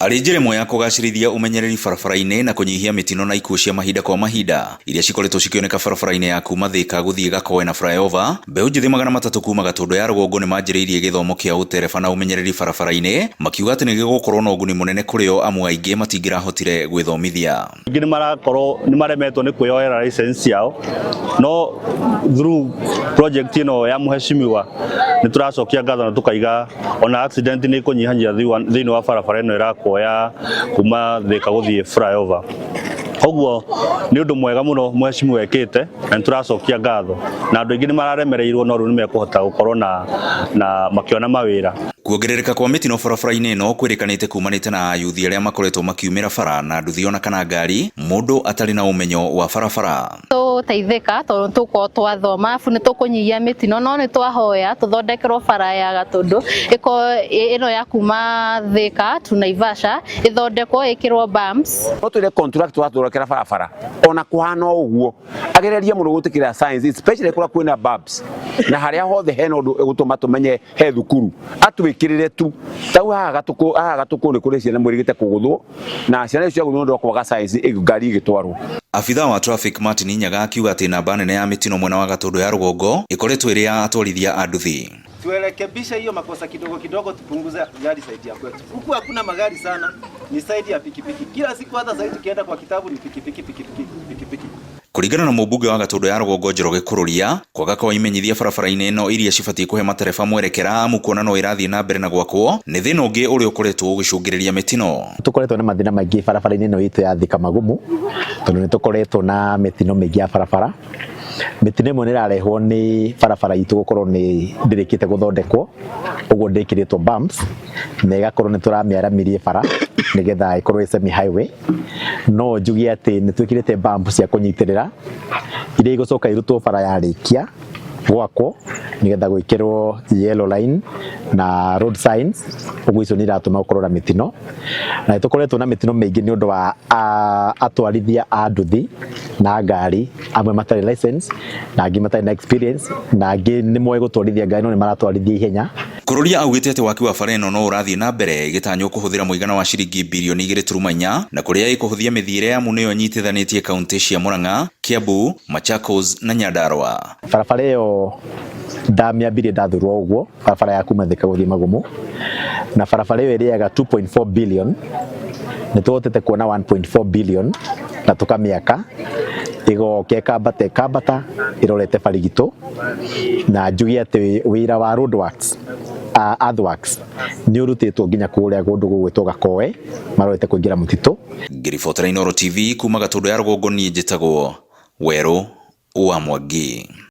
Arĩ njĩra ĩmwe ya kũgacĩrithia ũmenyereri barabara-inĩ na kũnyihia mĩtino na ikuũ cia mahinda kwa mahinda iria cikoretwo cikĩoneka barabara-inĩ ya kuma Thika gũthiĩ Gakoe na flyover, mbeũ njĩthĩ 300 kuma Gatũndũ ya rũgongo nĩ manjĩrĩirie gĩthomo kĩa ũtereba na ũmenyereri barabara-inĩ makiuga atĩ nĩ gĩgũkorwo na ũguni mũnene kũrĩ o amu aingĩ matingĩrahotire gwĩthomithia. Aingĩ nĩ marakorwo nĩ maremetwo nĩ kwĩyoera license ciao, no through project ĩno ya mheshimiwa nĩ tũracokia ngatho na tũkaiga ona accident nĩ ikũnyihanyihia thĩinĩ wa barabara ĩno ĩrakwo ya kuma Thika gũthiĩ flyover. Koguo nĩ ũndũ mwega mũno mheshimiwa ekĩte na nĩ tũracokia ngatho, na andũ aingĩ nĩ mararemereirwo no rĩu nĩ mekũhota gũkorwo na makĩona mawĩra. Kuongerereka kwa mĩtino barabara-inĩ ĩno kwĩrĩkanĩte kumanĩte na ayuthi arĩa makoretwo makiumĩra bara na nduthi ona kana ngari mũndũ atarĩ na ũmenyo wa barabara. Tũteithĩka tondũ nĩ tũgũkorwo twathoma abu nĩ tũkũnyihia mĩtino, no nĩ twahoya tũthondekerwo bara ya Gatũndũ ĩkorwo ĩno ya kuma Thika to Naivasha ĩthondekwo ĩkĩrwo bumps. No twĩre contractor watũrekera barabara ona kũhana o ũguo agererie mũno gwĩtĩkĩra signs, especially kũrĩa kwĩna bumps na harĩa hothe hena ũndũ ĩgũtũma tũmenye he thukuru atwĩkĩrĩre tu tau haha Gatũkũ. Haha Gatũkũ nĩ kũrĩ ciana mwĩrĩgĩte kũgũthwo, na ciana icio ciagũthwo nĩ ũndũ wa kwaga signs ngari ĩgĩtwarwo. Abithaa wa traffic Martin Nyaga akiuga atĩ namba nene ya mĩtino mwena wa Gatũndũ ya rũgongo ĩkoretwo ĩrĩ ya atwarithia a nduthi. Turekebishe hiyo makosa kidogo kidogo, tupunguze gari side ya kwetu. Huku hakuna magari sana, ni side ya pikipiki. Kila siku hata sasa tukienda kwa kitabu ni pikipiki, pikipiki, pikipiki. Kũringana na mũmbunge wa Gatũndũ ya rũgongo Njoroge Kururia, kwaga kwa imenyithia barabara-inĩ ĩno iria cibatiĩ kũhe matereba mwerekera amu kuona no ĩrathiĩ na mbere na gwakwo nĩ thĩna ũngĩ ũrĩa ũkoretwo ũgĩcũngĩrĩria mĩtino. Tũkoretwo na mathĩna maingĩ barabara-inĩ ĩno itũ ya Thika Magumu, tondũ nĩ tũkoretwo na mĩtino mĩingĩ ya barabara. Mĩtino ĩmwe nĩ ĩrarehwo nĩ barabara itũ gũkorwo nĩ ndĩrĩkĩte gũthondekwo, ũguo ndĩkĩrĩtwo bumps, na ĩgakorwo nĩ tũramĩaramirie bara nĩgetha ĩkorwo ĩ semi highway. No njuge atĩ nĩ twĩkĩrĩte bump cia kũnyitĩrĩra iria igũcoka irutwo bara yarĩkia gwakwo nĩgetha gwĩkĩrwo yellow line na road signs, ũguo icio nĩ iratũma gũkorwo na mĩtino. Na nĩ tũkoretwo na mĩtino mĩingĩ nĩ ũndũ wa atwarithia a nduthi na ngari, amwe matarĩ license na angĩ matarĩ na experience na angĩ nĩ moĩ gũtwarithia ngari no nĩ maratwarithia ihenya. Kururia augĩte atĩ waki wa bara ĩno no ũrathiĩ na mbere ĩgĩtanywo kũhũthĩra mũigana wa ciringi birioni 2.4, na kũrĩa ĩkũhũthia mĩthiĩre amu nĩyo ĩnyitithanĩtie kaunti cia Murang'a, Kiambu, Machakos na Nyandarua. Barabara ĩyo ndamĩambirie ndathurwo ũguo, barabara ya kuma Thika gũthiĩ Magumu, na barabara ĩyo ĩrĩaga 2.4 billion. Nĩ tũhotete kuona 1.4 billion na tũkamĩaka, ĩgoka ĩkambata ĩkambata ĩrorete Barigitũ, na njuge atĩ wĩra wa road works, earthworks nĩ ũrutĩtwo nginya kũrĩa kũndũ gũgwĩtwo Gakoe marorete kũingĩra mũtitũ. Ngĩribotera Inooro TV kuma Gatũndũ ya rũgongo, niĩ njĩtagwo Werũ wa Mwangi.